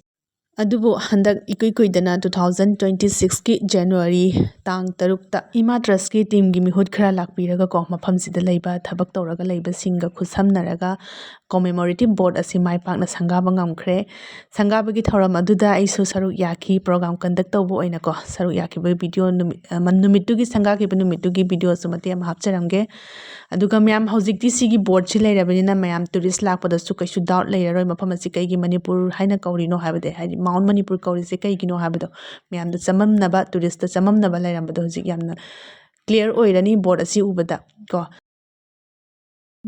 ꯑꯗꯨꯕꯨ ꯍꯟꯗꯛ ꯏꯀꯨꯏ ꯀꯨꯏꯗꯅ ꯇꯨ ꯊꯥꯎꯖꯟ ꯇ꯭ꯋꯦꯟꯇꯤ ꯁꯤꯛꯁꯀꯤ ꯖꯅꯋꯥꯔꯤ ꯇꯥꯡ ꯇꯔꯨꯛꯇ ꯏꯃꯥ ꯇ꯭ꯔꯁꯀꯤ ꯇꯤꯝꯒꯤ ꯃꯤꯍꯨꯠ ꯈꯔ ꯂꯥꯛꯄꯤꯔꯒꯀꯣ, ꯃꯐꯝꯁꯤꯗ ꯂꯩꯕ ꯊꯕꯛ ꯇꯧꯔꯒ ꯂꯩꯕꯁꯤꯡꯒ ꯈꯨꯠꯁꯝꯅꯔꯒ ꯀꯣꯃꯦꯃꯣꯔꯦꯇꯤꯞ ꯕꯣꯔꯗ ꯑꯁꯤ ꯃꯥꯏ ꯄꯥꯛꯅ ꯁꯪꯒꯥꯕ ꯉꯝꯈ꯭ꯔꯦ꯫ ꯁꯪꯒꯥꯕꯒꯤ ꯊꯧꯔꯝ ꯑꯗꯨꯗ ꯑꯩꯁꯨ ꯁꯔꯨꯛ ꯌꯥꯈꯤ, ꯄ꯭ꯔꯣꯒ꯭ꯔꯥꯝ ꯀꯟꯗꯛ ꯇꯧꯕ ꯑꯣꯏꯅꯀꯣ꯫ ꯁꯔꯨꯛ ꯌꯥꯈꯤꯕꯒꯤ ꯚꯤꯗꯤꯑꯣ ꯅꯨꯃꯤꯠ, ꯑ, ꯃ-, ꯅꯨꯃꯤꯠꯇꯨꯒꯤ, ꯁꯪꯒꯥꯈꯤꯕ ꯅꯨꯃꯤꯠꯇꯨꯒꯤ ꯚꯤꯗꯤꯑꯣꯁꯨ ꯃꯇꯦꯛ ꯑꯃ ꯍꯥꯞꯆꯔꯝꯒꯦ꯫ ꯑꯗꯨꯒ ꯃꯌꯥꯝ, ꯍꯧꯖꯤꯛꯇꯤ ꯁꯤꯒꯤ ꯕꯣꯔꯗꯁꯤ ꯂꯩꯔꯕꯅꯤꯅ ꯃꯌꯥꯝ ꯇꯨꯔꯤꯁ ꯂꯥꯛꯄꯗꯁꯨ ꯀꯩꯁꯨ ꯗꯥꯎꯠ ꯂꯩꯔꯔꯣꯏ, ꯃꯐꯝ ꯑꯁꯤ ꯀꯩꯒꯤ ꯃꯅꯤꯄꯨꯔ ꯍꯥꯏꯅ ꯀꯧꯔꯤꯅꯣ ꯍꯥꯏꯕꯗꯤ, ꯍꯥꯏꯗꯤ ꯃꯥꯎꯟ ꯃꯅꯤꯄꯨꯔ ꯀꯧꯔꯤꯁꯦ ꯀꯩꯒꯤꯅꯣ ꯍꯥꯏꯕꯗꯣ ꯃꯌꯥꯝꯗ ꯆꯃꯝꯅꯕ, ꯇꯨꯔꯤꯁꯇ ꯆꯃꯝꯅꯕ ꯂꯩꯔꯝꯕꯗꯣ ꯍꯧꯖꯤꯛ ꯌꯥꯝꯅ ꯀ꯭ꯂꯤꯌꯥꯔ ꯑꯣꯏꯔꯅꯤ ꯕꯣꯔꯗ ꯑꯁꯤ ꯎꯕꯗ ꯀꯣ꯫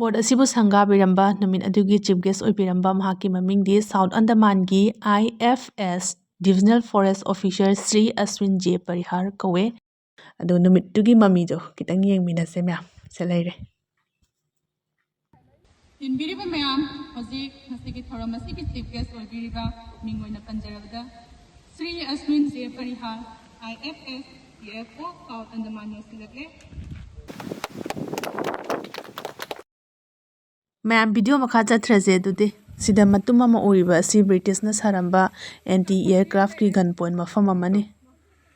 ꯕꯣꯔꯗ ꯑꯁꯤꯕꯨ ꯁꯪꯒꯥꯕꯤꯔꯝꯕ ꯅꯨꯃꯤꯠ ꯑꯗꯨꯒꯤ ꯆꯤꯐ ꯒꯦꯁ ꯑꯣꯏꯕꯤꯔꯝꯕ ꯃꯍꯥꯛꯀꯤ ꯃꯃꯤꯡꯗꯤ ꯁꯥꯎꯠ ꯑꯟꯗꯃꯥꯟꯒꯤ ꯑꯥꯏ ꯑꯦꯐ ꯑꯦꯁ ꯗꯤꯕꯤꯖꯅꯦꯜ forest officer Shri Ashwin J ꯄꯔꯤꯍꯥꯔ ꯀꯧꯋꯦ꯫ ꯑꯗꯣ ꯅꯨꯃꯤꯠꯇꯨꯒꯤ ꯃꯃꯤꯗꯣ ꯈꯤꯇꯪ ꯌꯦꯡꯃꯤꯟꯅꯁꯦ ꯃꯌꯥꯝ꯫ ꯁꯦ ꯂꯩꯔꯦ꯫ ꯇꯤꯟꯕꯤꯔꯤꯕ ꯃꯌꯥꯝ, ꯍꯧꯖꯤꯛ ꯉꯁꯤꯒꯤ ꯊꯧꯔꯝ ꯑꯁꯤꯒꯤ ꯆꯤꯐ ꯒꯦꯁ ꯑꯣꯏꯕꯤꯔꯤꯕ ꯃꯤꯡ ꯑꯣꯏꯅ ꯄꯟꯖꯔꯕꯗ Shri Ashwin J Parihar, I F S, D F O, south Andaman ꯌꯧꯁꯤꯜꯂꯛꯂꯦ꯫ ꯃꯌꯥꯝ ꯚꯤꯗꯤꯑꯣ ꯃꯈꯥ ꯆꯠꯊ꯭ꯔꯁꯦ ꯑꯗꯨꯗꯤ꯫ ꯁꯤꯗ ꯃꯇꯨꯝ ꯑꯃ ꯎꯔꯤꯕ ꯑꯁꯤ ꯕ꯭ꯔꯤꯇꯤꯁꯅ ꯁꯥꯔꯝꯕ ꯑꯦꯟꯇꯤ ꯑꯦꯌꯔꯀ꯭ꯔꯥꯐꯀꯤ ꯒꯟ ꯄꯣꯏꯟ ꯃꯐꯝ ꯑꯃꯅꯤ꯫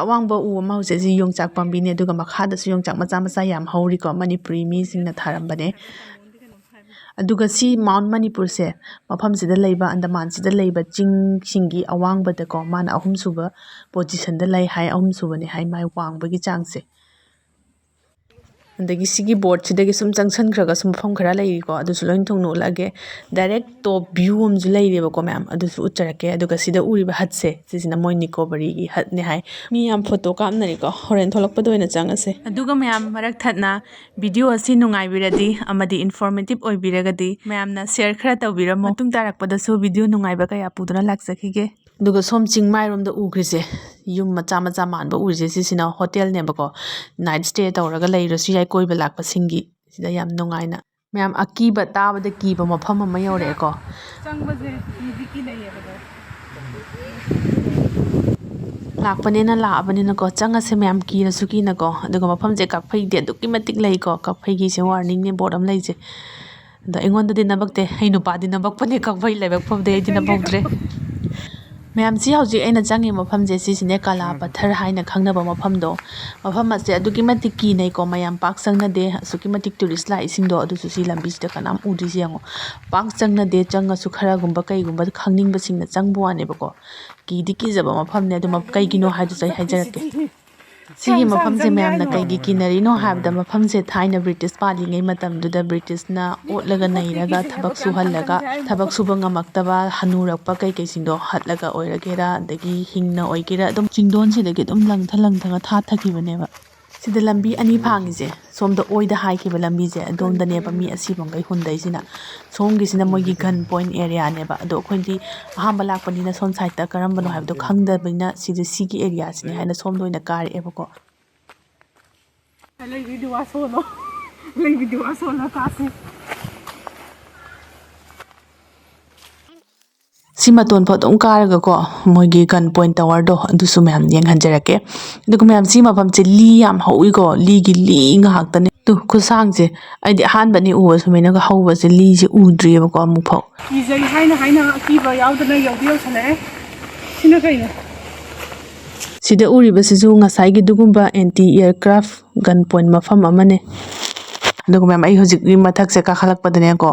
ꯑꯋꯥꯡꯕ ꯎ ꯑꯃ ꯍꯧꯖꯤꯛ ꯑꯁꯤ ꯌꯣꯡꯆꯥꯛ ꯄꯥꯝꯕꯤꯅꯤ, ꯑꯗꯨꯒ ꯃꯈꯥꯗꯁꯨ ꯌꯣꯡꯆꯥꯛ ꯃꯆꯥ ꯃꯆꯥ ꯌꯥꯝ ꯍꯧꯔꯤꯀꯣ, ꯃꯅꯤꯄꯨꯔꯤ ꯃꯤꯁꯤꯡꯅ ꯊꯥꯔꯝꯕꯅꯦ꯫ ꯑꯗꯨꯒ ꯁꯤ ꯃꯥꯎꯟ ꯃꯅꯤꯄꯨꯔꯁꯦ, ꯃꯐꯝꯁꯤꯗ ꯂꯩꯕ, ꯑꯟꯗꯃꯥꯟꯁꯤꯗ ꯂꯩꯕ ꯆꯤꯡꯁꯤꯡꯒꯤ ꯑꯋꯥꯡꯕꯗꯀꯣ, ꯃꯥꯅ ꯑꯍꯨꯝꯁꯨꯕ ꯄꯣꯖꯤꯁꯟꯗ ꯂꯩ ꯍꯥꯏ, ꯑꯍꯨꯝꯁꯨꯕꯅꯦ ꯍꯥꯏ ꯃꯥꯏ ꯋꯥꯡꯕꯒꯤ ꯆꯥꯡꯁꯦ꯫ ꯑꯗꯒꯤ ꯁꯤꯒꯤ ꯕꯣꯔꯗꯁꯤꯗꯒꯤ ꯁꯨꯝ ꯆꯪꯁꯟꯈ꯭ꯔꯒꯁꯨ ꯃꯐꯝ ꯈꯔ ꯂꯩꯔꯤꯀꯣ, ꯑꯗꯨꯁꯨ ꯂꯣꯏ ꯊꯨꯡꯅ ꯎꯠꯂꯛꯑꯒꯦ꯫ ꯗꯥꯏꯔꯦꯛ ꯇꯣꯞ ꯚ꯭ꯌꯨ ꯑꯃꯁꯨ ꯂꯩꯔꯦꯕꯀꯣ ꯃꯌꯥꯝ, ꯑꯗꯨꯁꯨ ꯎꯠꯆꯔꯛꯀꯦ꯫ ꯑꯗꯨꯒ ꯁꯤꯗ ꯎꯔꯤꯕ ꯍꯠꯁꯦ, ꯁꯤꯁꯤꯅ ꯃꯣꯏ ꯅꯤꯀꯣꯕꯔꯤꯒꯤ ꯍꯠꯅꯦ ꯍꯥꯏ꯫ ꯃꯤ ꯌꯥꯝ ꯐꯣꯇꯣ ꯀꯥꯞꯅꯔꯤꯀꯣ, ꯍꯣꯔꯦꯟ ꯊꯣꯛꯂꯛꯄꯗ ꯑꯣꯏꯅ ꯆꯪꯉꯁꯦ꯫ ꯑꯗꯨꯒ ꯃꯌꯥꯝ ꯃꯔꯛ ꯊꯠꯅ ꯚꯤꯗꯤꯑꯣ ꯑꯁꯤ ꯅꯨꯡꯉꯥꯏꯕꯤꯔꯗꯤ ꯑꯃꯗꯤ ꯏꯟꯐꯣꯔꯃꯦꯇꯤꯞ ꯑꯣꯏꯕꯤꯔꯒꯗꯤ ꯃꯌꯥꯝꯅ ꯁꯤꯌꯔ ꯈꯔ ꯇꯧꯕꯤꯔꯝꯃꯣ꯫ ꯃꯇꯨꯡ ꯇꯥꯔꯛꯄꯗꯁꯨ ꯚꯤꯗꯤꯑꯣ ꯅꯨꯡꯉꯥꯏꯕ ꯀꯌꯥ ꯄꯨꯗꯨꯅ ꯂꯥꯛꯆꯈꯤꯒꯦ꯫ ꯑꯗꯨꯒ ꯁꯣꯝ ꯆꯤꯡꯃꯥꯏꯔꯣꯝꯗ ꯎꯈ꯭ꯔꯤꯁꯦ, ꯌꯨꯝ ꯃꯆꯥ ꯃꯆꯥ ꯃꯥꯟꯕ ꯎꯔꯤꯁꯦ, ꯁꯤꯁꯤꯅ ꯍꯣꯇꯦꯜꯅꯦꯕꯀꯣ꯫ ꯅꯥꯏꯠ ꯁ꯭ꯇꯦ ꯇꯧꯔꯒ ꯂꯩꯔꯁꯨ ꯌꯥꯏ ꯀꯣꯏꯕ ꯂꯥꯛꯄꯁꯤꯡꯒꯤ꯫ ꯁꯤꯗ ꯌꯥꯝ ꯅꯨꯡꯉꯥꯏꯅ ꯃꯌꯥꯝ ꯑꯀꯤꯕ ꯇꯥꯕꯗ ꯀꯤꯕ ꯃꯐꯝ ꯑꯃ ꯌꯧꯔꯛꯑꯦꯀꯣ꯫ ꯆꯪꯕꯁꯦ ꯀꯤꯗꯤ ꯀꯤꯅꯩꯌꯦꯕꯀꯣ꯫ ꯂꯥꯛꯄꯅꯤꯅ ꯂꯥꯛꯑꯕꯅꯤꯅꯀꯣ, ꯆꯪꯉꯁꯦ ꯃꯌꯥꯝ, ꯀꯤꯔꯁꯨ ꯀꯤꯅꯀꯣ꯫ ꯑꯗꯨꯒ ꯃꯐꯝꯁꯦ ꯀꯛꯐꯩꯗꯤ ꯑꯗꯨꯛꯀꯤ ꯃꯇꯤꯛ ꯂꯩꯀꯣ, ꯀꯛꯐꯩꯒꯤꯁꯦ ꯋꯥꯔꯅꯤꯡꯅꯦ ꯕꯣꯔꯗ ꯑꯃ ꯂꯩꯁꯦ꯫ ꯑꯗꯣ ꯑꯩꯉꯣꯟꯗꯗꯤ ꯅꯕꯛꯇꯦ, ꯑꯩ ꯅꯨꯄꯥꯗꯤ ꯅꯕꯛꯄꯅꯦ ꯀꯛꯐꯩ ꯂꯥꯏꯕꯛ ꯐꯕꯗꯤ ꯑꯩꯗꯤ ꯅꯕꯧꯗ꯭ꯔꯦ꯫ ꯃꯌꯥꯝꯁꯤ ꯍꯧꯖꯤꯛ ꯑꯩꯅ ꯆꯪꯉꯤꯕ ꯃꯐꯝꯁꯦ, ꯁꯤꯁꯤꯅꯦ ꯀꯥꯂꯥ ꯄꯊꯔ ꯍꯥꯏꯅ ꯈꯪꯅꯕ ꯃꯐꯝꯗꯣ꯫ ꯃꯐꯝ ꯑꯁꯦ ꯑꯗꯨꯛꯀꯤ ꯃꯇꯤꯛ ꯀꯤꯅꯩꯀꯣ, ꯃꯌꯥꯝ ꯄꯥꯛ ꯆꯪꯅꯗꯦ꯫ ꯑꯁꯨꯛꯀꯤ ꯃꯇꯤꯛ ꯇꯨꯔꯤꯁ ꯂꯥꯛꯏꯁꯤꯡꯗꯣ ꯑꯗꯨꯁꯨ ꯁꯤ ꯂꯝꯕꯤꯁꯤꯗ ꯀꯅꯥꯝ ꯎꯗ꯭ꯔꯤꯁꯦ ꯌꯦꯡꯉꯣ꯫ ꯄꯥꯛ ꯆꯪꯅꯗꯦ, ꯆꯪꯉꯁꯨ ꯈꯔꯒꯨꯝꯕ ꯀꯩꯒꯨꯝꯕ ꯈꯪꯅꯤꯡꯕꯁꯤꯡꯅ ꯆꯪꯕ ꯋꯥꯅꯦꯕꯀꯣ꯫ ꯀꯤꯗꯤ ꯀꯤꯖꯕ ꯃꯐꯝꯅꯦ꯫ ꯑꯗꯨ ꯃ-, ꯀꯩꯒꯤꯅꯣ ꯍꯥꯏꯗꯨꯁꯨ ꯑꯩ ꯍꯥꯏꯖꯔꯛꯀꯦ꯫ ꯁꯤꯒꯤ ꯃꯐꯝꯁꯦ ꯃꯌꯥꯝꯅ ꯀꯩꯒꯤ ꯀꯤꯅꯔꯤꯅꯣ ꯍꯥꯏꯕꯗ, ꯃꯐꯝꯁꯦ ꯊꯥꯏꯅ ꯕ꯭ꯔꯤꯇꯤꯁ ꯄꯥꯜꯂꯤꯉꯩ ꯃꯇꯝꯗꯨꯗ ꯕ꯭ꯔꯤꯇꯤꯁꯅ ꯑꯣꯠꯂꯒ ꯅꯩꯔꯒ ꯊꯕꯛ ꯁꯨꯍꯜꯂꯒ, ꯊꯕꯛ ꯁꯨꯕ ꯉꯝꯃꯛꯇꯕ ꯍꯅꯨꯔꯛꯄ ꯀꯩꯀꯩꯁꯤꯡꯗꯣ ꯍꯠꯂꯒ ꯑꯣꯏꯔꯒꯦꯔꯥ, ꯑꯗꯒꯤ ꯍꯤꯡꯅ ꯑꯣꯏꯒꯦꯔꯥ, ꯑꯗꯨꯝ ꯆꯤꯡꯗꯣꯟꯁꯤꯗꯒꯤ ꯑꯗꯨꯝ ꯂꯪꯊ ꯂꯪꯊꯒ ꯊꯥꯊꯈꯤꯕꯅꯦꯕ꯫ ꯁꯤꯗ ꯂꯝꯕꯤ ꯑꯅꯤ ꯐꯥꯡꯉꯤꯁꯦ, ꯁꯣꯝꯗ ꯑꯣꯏꯗ ꯍꯥꯏꯈꯤꯕ ꯂꯝꯕꯤꯁꯦ, ꯑꯗꯣꯝꯗꯅꯦꯕ ꯃꯤ ꯑꯁꯤꯕꯈꯩ ꯍꯨꯟꯗꯣꯏꯁꯤꯅ꯫ ꯁꯣꯝꯒꯤꯁꯤꯅ ꯃꯣꯏꯒꯤ gun point areaꯅꯦꯕ꯫ ꯑꯗꯣ ꯑꯩꯈꯣꯏꯗꯤ ꯑꯍꯥꯟꯕ ꯂꯥꯛꯄꯅꯤꯅ ꯁꯣꯝ sideꯇ ꯀꯔꯝꯕꯅꯣ ꯍꯥꯏꯕꯗꯣ ꯈꯪꯗꯕꯅꯤꯅ, ꯁꯤꯗ ꯁꯤꯒꯤ areaꯁꯤꯅꯦ ꯍꯥꯏꯅ ꯁꯣꯝꯗ ꯑꯣꯏꯅ ꯀꯥꯔꯛꯑꯦꯕꯀꯣ꯫ ꯂꯩꯕꯤꯗꯨ ꯋꯥꯁꯣꯅꯣ꯫ ꯂꯩꯕꯤꯗꯨ ꯋꯥꯁꯣꯅꯣ ꯀꯥꯁꯦ꯫ ꯁꯤ ꯃꯇꯣꯟ ꯐꯥꯎ ꯑꯗꯨꯝ ꯀꯥꯔꯒꯀꯣ, ꯃꯣꯏꯒꯤ gun point towerꯗꯣ ꯑꯗꯨꯁꯨ ꯃꯌꯥꯝ ꯌꯦꯡꯍꯟꯖꯔꯛꯀꯦ꯫ ꯑꯗꯨꯒ ꯃꯌꯥꯝ, ꯁꯤ ꯃꯐꯝꯁꯦ ꯂꯤ ꯌꯥꯝ ꯍꯧꯋꯤꯀꯣ, ꯂꯤꯒꯤ ꯂꯤ ꯉꯥꯛꯇꯅꯦ꯫ ꯇꯨ, ꯈꯨꯁꯥꯡꯁꯦ ꯑꯩꯗꯤ ꯑꯍꯥꯟꯕꯅꯤ ꯎꯕ, ꯁꯨꯃꯥꯏꯅꯒ ꯍꯧꯕꯁꯦ, ꯂꯤꯁꯦ ꯎꯗ꯭ꯔꯤꯑꯕꯀꯣ ꯑꯃꯨꯛꯐꯥꯎ꯫ ꯀꯤꯖꯩ ꯍꯥꯏꯅ ꯍꯥꯏꯅ ꯑꯀꯤꯕ ꯌꯥꯎꯗꯅ ꯌꯧꯗꯤ ꯌꯧꯁꯜꯂꯛꯑꯦ꯫ ꯁꯤꯅ ꯀꯩꯅꯣ? ꯁꯤꯗ ꯎꯔꯤꯕꯁꯤꯁꯨ ꯉꯁꯥꯏꯒꯤ ꯑꯗꯨꯒꯨꯝꯕ anti aircraft gun point ꯃꯐꯝ ꯑꯃꯅꯦ꯫ ꯑꯗꯨꯒ ꯃꯌꯥꯝ, ꯑꯩ ꯍꯧꯖꯤꯛꯀꯤ ꯃꯊꯛꯁꯦ ꯀꯥꯈꯠꯂꯛꯄꯗꯅꯦꯀꯣ,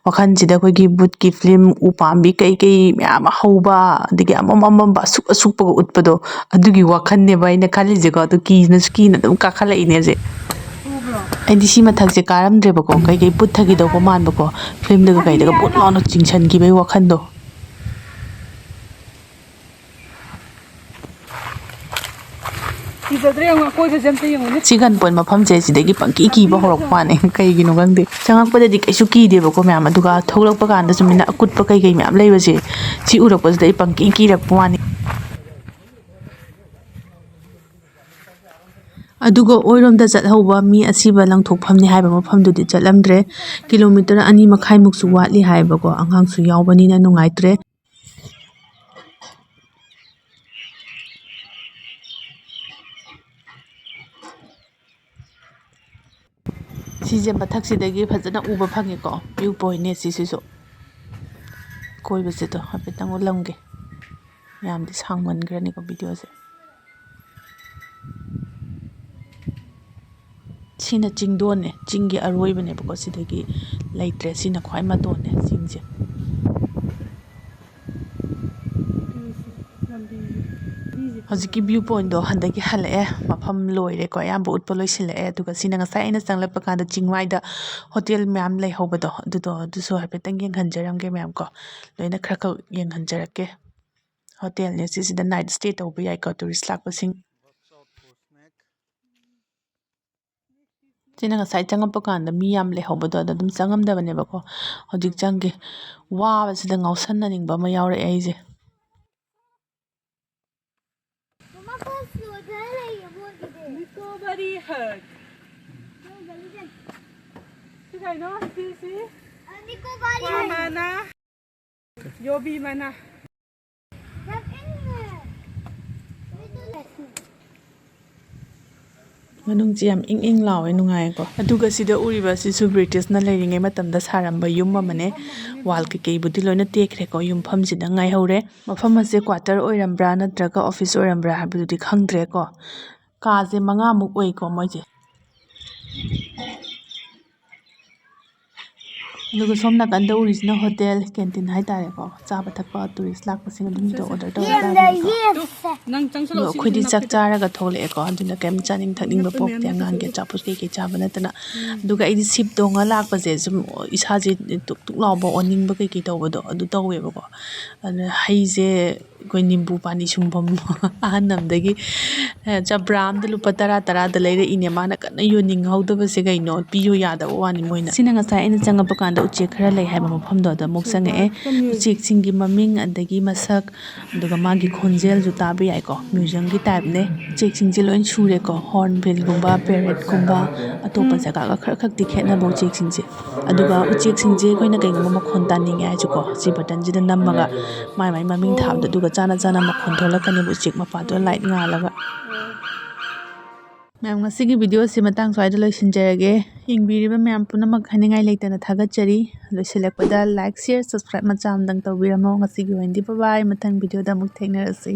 ꯋꯥꯈꯜꯁꯤꯗ ꯑꯩꯈꯣꯏꯒꯤ ꯚꯨꯠꯀꯤ film, ꯎꯄꯥꯝꯕꯤ ꯀꯩꯀꯩ ꯃꯌꯥꯝ ꯍꯧꯕ, ꯑꯗꯒꯤ ꯑꯃꯝ ꯑꯃꯝꯕ ꯑꯁꯨꯛ ꯑꯁꯨꯛꯄꯒ ꯎꯠꯄꯗꯣ, ꯑꯗꯨꯒꯤ ꯋꯥꯈꯜꯅꯦꯕ ꯑꯩꯅ ꯈꯜꯂꯤꯁꯦꯀꯣ꯫ ꯑꯗꯨ ꯀꯤꯅꯁꯨ ꯀꯤꯅ ꯑꯗꯨꯝ ꯀꯥꯈꯠꯂꯛꯏꯅꯦ ꯍꯧꯖꯤꯛ꯫ ꯑꯩꯗꯤ ꯁꯤ ꯃꯊꯛꯁꯦ ꯀꯥꯔꯝꯗ꯭ꯔꯦꯕꯀꯣ, ꯀꯩꯀꯩ ꯄꯨꯠꯊꯈꯤꯗꯧꯕ ꯃꯥꯟꯕꯀꯣ, filmꯗꯒ ꯀꯩꯗꯒ ꯕꯨꯠ ꯂꯥꯎꯅ ꯆꯤꯡꯁꯤꯟꯈꯤꯕꯒꯤ ꯋꯥꯈꯜꯗꯣ꯫ ꯀꯤꯖꯗ꯭ꯔꯦ, ꯌꯦꯡꯉꯣ, ꯑꯀꯣꯏꯕꯁꯦ ꯑꯝꯇ ꯌꯦꯡꯉꯨꯅꯦ꯫ ꯁꯤ gun point ꯃꯐꯝꯁꯦ ꯁꯤꯗꯒꯤ ꯄꯪꯀꯤ ꯀꯤꯕ ꯍꯧꯔꯛꯄ ꯋꯥꯅꯦ, ꯀꯩꯒꯤꯅꯣ ꯈꯪꯗꯦ꯫ ꯆꯪꯉꯛꯄꯗꯗꯤ ꯀꯩꯁꯨ ꯀꯤꯗꯦꯕꯀꯣ ꯃꯌꯥꯝ, ꯑꯗꯨꯒ ꯊꯣꯛꯂꯛꯄ ꯀꯥꯟꯗ ꯁꯨꯃꯥꯏꯅ ꯑꯀꯨꯠꯄ ꯀꯩꯀꯩ ꯃꯌꯥꯝ ꯂꯩꯕꯁꯦ, ꯁꯤ ꯎꯔꯛꯄꯁꯤꯗ ꯑꯩ ꯄꯪꯀꯤ ꯀꯤꯔꯛꯄ ꯋꯥꯅꯤ꯫ ꯑꯗꯨꯒ ꯑꯣꯏꯔꯣꯝꯗ ꯆꯠꯍꯧꯕ ꯃꯤ ꯑꯁꯤꯕ ꯂꯪꯊꯣꯛꯐꯝꯅꯤ ꯍꯥꯏꯕ ꯃꯐꯝꯗꯨꯗꯤ ꯆꯠꯂꯝꯗ꯭ꯔꯦ꯫ Kilometre ꯑꯅꯤ ꯃꯈꯥꯏꯃꯨꯛꯁꯨ ꯋꯥꯠꯂꯤ ꯍꯥꯏꯕꯀꯣ, ꯑꯉꯥꯡꯁꯨ ꯌꯥꯎꯕꯅꯤꯅ ꯅꯨꯡꯉꯥꯏꯇ꯭ꯔꯦ꯫ ꯁꯤꯁꯦ ꯃꯊꯛꯁꯤꯗꯒꯤ ꯐꯖꯅ ꯎꯕ ꯐꯪꯉꯤꯀꯣ, view pointꯅꯦ ꯁꯤꯁꯤꯁꯨ꯫ ꯀꯣꯏꯕꯁꯤꯗꯣ ꯍꯥꯏꯐꯦꯠꯇꯪ ꯎꯠꯂꯝꯒꯦ꯫ ꯌꯥꯝꯗꯤ ꯁꯥꯡꯃꯟꯈ꯭ꯔꯅꯤꯀꯣ videoꯁꯦ꯫ ꯁꯤꯅ ꯆꯤꯡꯗꯣꯟꯅꯦ, ꯆꯤꯡꯒꯤ ꯑꯔꯣꯏꯕꯅꯦꯕꯀꯣ, ꯁꯤꯗꯒꯤ ꯂꯩꯇ꯭ꯔꯦ꯫ ꯁꯤꯅ ꯈ꯭ꯋꯥꯏ ꯃꯇꯣꯟꯅꯦ ꯆꯤꯡꯁꯦ꯫ ꯍꯧꯖꯤꯛꯀꯤ view pointꯗꯣ ꯍꯟꯗꯛꯀꯤ ꯍꯜꯂꯛꯑꯦ, ꯃꯐꯝ ꯂꯣꯏꯔꯦꯀꯣ, ꯑꯌꯥꯝꯕ ꯎꯠꯄ ꯂꯣꯏꯁꯤꯜꯂꯛꯑꯦ꯫ ꯑꯗꯨꯒ ꯁꯤꯅ ꯉꯁꯥꯏ ꯑꯩꯅ ꯆꯪꯂꯛꯄ ꯀꯥꯟꯗ ꯆꯤꯡꯃꯥꯏꯗ hotel ꯃꯌꯥꯝ ꯂꯩꯍꯧꯕꯗꯣ, ꯑꯗꯨꯗꯣ, ꯑꯗꯨꯁꯨ ꯍꯥꯏꯐꯦꯠꯇꯪ ꯌꯦꯡꯍꯟꯖꯔꯝꯒꯦ ꯃꯌꯥꯝ ꯀꯣ, ꯂꯣꯏꯅ ꯈꯔ ꯈꯛ ꯌꯦꯡꯍꯟꯖꯔꯛꯀꯦ꯫ Hotelꯅꯦ ꯁꯤꯁꯤꯗ night stay ꯇꯧꯕ ꯌꯥꯏꯀꯣ tourist ꯂꯥꯛꯄꯁꯤꯡ꯫ ꯁꯤꯅ ꯉꯁꯥꯏ ꯆꯪꯉꯛꯄ ꯀꯥꯟꯗ ꯃꯤ ꯌꯥꯝ ꯂꯩꯍꯧꯕꯗꯣ, ꯑꯗ ꯑꯗꯨꯝ ꯆꯪꯉꯝꯗꯕꯅꯦꯕꯀꯣ꯫ ꯍꯧꯖꯤꯛ ꯆꯪꯒꯦ꯫ ꯋꯥꯕꯁꯤꯗ ꯉꯥꯎꯁꯟꯅꯅꯤꯡꯕ ꯑꯃ ꯌꯥꯎꯔꯛꯑꯦ ꯑꯩꯁꯦ꯫ ꯅꯤꯀꯣꯕꯥꯔꯤ ꯍꯔꯠ꯫ ꯁꯤ ꯀꯩꯅꯣ? ꯁꯤ, ꯁꯤ? ꯅꯤꯀꯣꯕꯥꯔꯤ ꯀ꯭ꯋꯥ ꯍꯔꯠ꯫ ꯃꯅꯥ꯫ ꯌꯣꯕꯤ ꯃꯅꯥ꯫ ꯃꯅꯨꯡꯁꯤ ꯌꯥꯝ ꯏꯪ ꯏꯪ ꯂꯥꯎꯋꯦ, ꯅꯨꯡꯉꯥꯏꯌꯦꯀꯣ꯫ ꯑꯗꯨꯒ ꯁꯤꯗ ꯎꯔꯤꯕ ꯑꯁꯤꯁꯨ ꯕ꯭ꯔꯤꯇꯤꯁꯅ ꯂꯩꯔꯤꯉꯩ ꯃꯇꯝꯗ ꯁꯥꯔꯝꯕ ꯌꯨꯝ ꯑꯃꯅꯦ꯫ ꯋꯥꯜ ꯀꯩꯀꯩꯕꯨꯗꯤ ꯂꯣꯏꯅ ꯇꯦꯛꯈ꯭ꯔꯦꯀꯣ, ꯌꯨꯝꯐꯝꯁꯤꯗ ꯉꯥꯏꯍꯧꯔꯦ꯫ ꯃꯐꯝ ꯑꯁꯦ ꯀ꯭ꯋꯥꯇꯔ ꯑꯣꯏꯔꯝꯕ꯭ꯔꯥ ꯅꯠꯇ꯭ꯔꯒ ꯑꯣꯐꯤꯁ ꯑꯣꯏꯔꯝꯕ꯭ꯔꯥ ꯍꯥꯏꯕꯗꯨꯗꯤ ꯈꯪꯗ꯭ꯔꯦꯀꯣ꯫ ꯀꯥꯁꯦ ꯃꯉꯥꯃꯨꯛ ꯑꯣꯏꯀꯣ ꯃꯣꯏꯁꯦ꯫ ꯑꯗꯨꯒ ꯁꯣꯝ ꯅꯥꯀꯟꯗ ꯎꯔꯤꯁꯤꯅ ꯍꯣꯇꯦꯜ, ꯀꯦꯟꯇꯤꯟ ꯍꯥꯏꯇꯥꯔꯦꯀꯣ꯫ ꯆꯥꯕ ꯊꯛꯄ ꯇꯨꯔꯤꯁ ꯂꯥꯛꯄꯁꯤꯡ ꯑꯗꯨꯝ ꯁꯤꯗ ꯑꯣꯔꯗꯔ ꯇꯧꯔꯒ ꯆꯥꯅꯩꯀꯣ꯫ ꯇꯨ, ꯅꯪ ꯆꯪꯁꯜꯂꯛꯑꯣ, ꯑꯗꯣ ꯁꯤꯒꯤꯁꯤ ꯑꯩꯈꯣꯏꯗꯤ ꯆꯥꯛ ꯅꯞꯀꯦ ꯇꯧ-, ꯆꯥꯔꯒ ꯊꯣꯛꯂꯛꯑꯦꯀꯣ꯫ ꯑꯗꯨꯅ ꯀꯩꯝ ꯆꯥꯅꯤꯡ ꯊꯛꯅꯤꯡꯕ ꯅꯞꯄ ꯄꯣꯛꯇꯦ, ꯃꯌꯥꯝ ꯅꯞꯄ ꯑꯉꯥꯡꯒꯤ ꯁꯤꯗ꯫ ꯑꯆꯥꯄꯣꯠ ꯀꯩꯀꯩ ꯆꯥꯕ ꯅꯠꯇꯅ꯫ ꯎꯝ꯫ ꯑꯗꯨꯒ ꯑꯩꯗꯤ ꯁꯤꯞ ꯇꯣꯡꯉ ꯂꯥꯛꯄꯁꯦ ꯁꯨꯝ ꯏꯁꯥꯁꯦ ꯇꯨꯛ ꯇꯨꯛ ꯂꯥꯎꯕ, ꯑꯣꯅꯤꯡꯕ ꯀꯩꯀꯩ ꯇꯧꯕꯗꯣ ꯑꯗꯨ ꯇꯧꯋꯦꯕꯀꯣ꯫ ꯑꯗꯨꯅ ꯍꯩꯁꯦ ꯑꯩꯈꯣꯏ ꯅꯤꯝꯕꯨ ꯄꯥꯅꯤ ꯁꯨꯡꯐꯝ ꯑꯍꯟ ꯑꯃꯗꯒꯤ ꯆꯝꯄ꯭ꯔꯥ ꯑꯃꯗ ꯂꯨꯄꯥ ꯇꯔꯥ, ꯇꯔꯥꯗ ꯂꯩꯔꯛꯏꯅꯦ꯫ ꯃꯥꯅ ꯀꯟꯅ ꯌꯣꯟꯅꯤꯡꯍꯧꯗꯕꯁꯦ ꯀꯩꯅꯣ, ꯄꯤꯌꯨ ꯌꯥꯗꯕ ꯋꯥꯅꯤ ꯃꯣꯏꯅ꯫ ꯁꯤꯅ ꯉꯁꯥꯏ ꯑꯩꯅ ꯆꯪꯉꯛꯄ ꯀꯥꯟꯗ ꯎꯆꯦꯛ ꯈꯔ ꯂꯩ ꯍꯥꯏꯕ ꯃꯐꯝꯗꯣ ꯑꯗ ꯑꯃꯨꯛ ꯆꯪꯉꯛꯑꯦ꯫ ꯎꯆꯦꯛꯁꯤꯡꯒꯤ ꯃꯃꯤꯡ ꯑꯗꯒꯤ ꯃꯁꯛ, ꯑꯗꯨꯒ ꯃꯥꯒꯤ ꯈꯣꯟꯖꯦꯜꯁꯨ ꯇꯥꯕ ꯌꯥꯏꯀꯣ꯫ ꯃ꯭ꯌꯨꯖꯤꯌꯝꯒꯤ ꯇꯥꯏꯞꯅꯦ꯫ ꯎꯆꯦꯛꯁꯤꯡꯁꯦ ꯂꯣꯏ ꯁꯨꯔꯦꯀꯣ꯫ ꯍꯣꯔꯟꯕꯤꯜꯒꯨꯝꯕ, ꯄꯦꯔꯦꯠꯀꯨꯝꯕ, ꯑꯇꯣꯞꯄ ꯖꯒꯥꯒ ꯈꯔ ꯈꯛꯇꯤ ꯈꯦꯠꯅꯕ ꯎꯆꯦꯛꯁꯤꯡꯁꯦ꯫ ꯑꯗꯨꯒ ꯎꯆꯦꯛꯁꯤꯡꯁꯦ ꯑꯩꯈꯣꯏꯅ ꯀꯩꯒꯨꯝꯕ ꯃꯈꯣꯟ ꯇꯥꯅꯤꯡꯉꯦ ꯍꯥꯏꯁꯨꯀꯣ, ꯁꯤ ꯕꯇꯟꯁꯤꯗ ꯅꯝꯃꯒ ꯃꯥꯏ ꯃꯥꯏ ꯃꯃꯤꯡ ꯊꯥꯕꯗꯣ, ꯑꯗꯨꯒ ꯆꯥꯅ ꯆꯥꯅ ꯃꯈꯣꯟ ꯊꯣꯛꯂꯛꯀꯅꯦꯕ ꯎꯆꯦꯛ ꯃꯄꯥꯗꯣ ꯂꯥꯏꯠ ꯉꯥꯜꯂꯒ꯫ ꯃꯌꯥꯝ, ꯉꯁꯤꯒꯤ ꯚꯤꯗꯤꯑꯣꯁꯤ ꯃꯇꯥꯡ ꯁ꯭ꯋꯥꯏꯗ ꯂꯣꯏꯁꯤꯟꯖꯔꯒꯦ꯫ ꯌꯦꯡꯕꯤꯔꯤꯕ ꯃꯌꯥꯝ ꯄꯨꯝꯅꯃꯛ ꯍꯥꯏꯅꯤꯡꯉꯥꯏ ꯂꯩꯇꯅ ꯊꯥꯒꯠꯆꯔꯤ꯫ ꯂꯣꯏꯁꯤꯜꯂꯛꯄꯗ like, share, subscribe ꯃꯆꯥ ꯑꯃꯗꯪ ꯇꯧꯕꯤꯔꯝꯃꯣ꯫ ꯉꯁꯤꯒꯤ ꯑꯣꯏꯅꯗꯤ bye bye, ꯃꯊꯪ ꯚꯤꯗꯤꯑꯣꯗ ꯑꯃꯨꯛ ꯊꯦꯡꯅꯔꯁꯤ꯫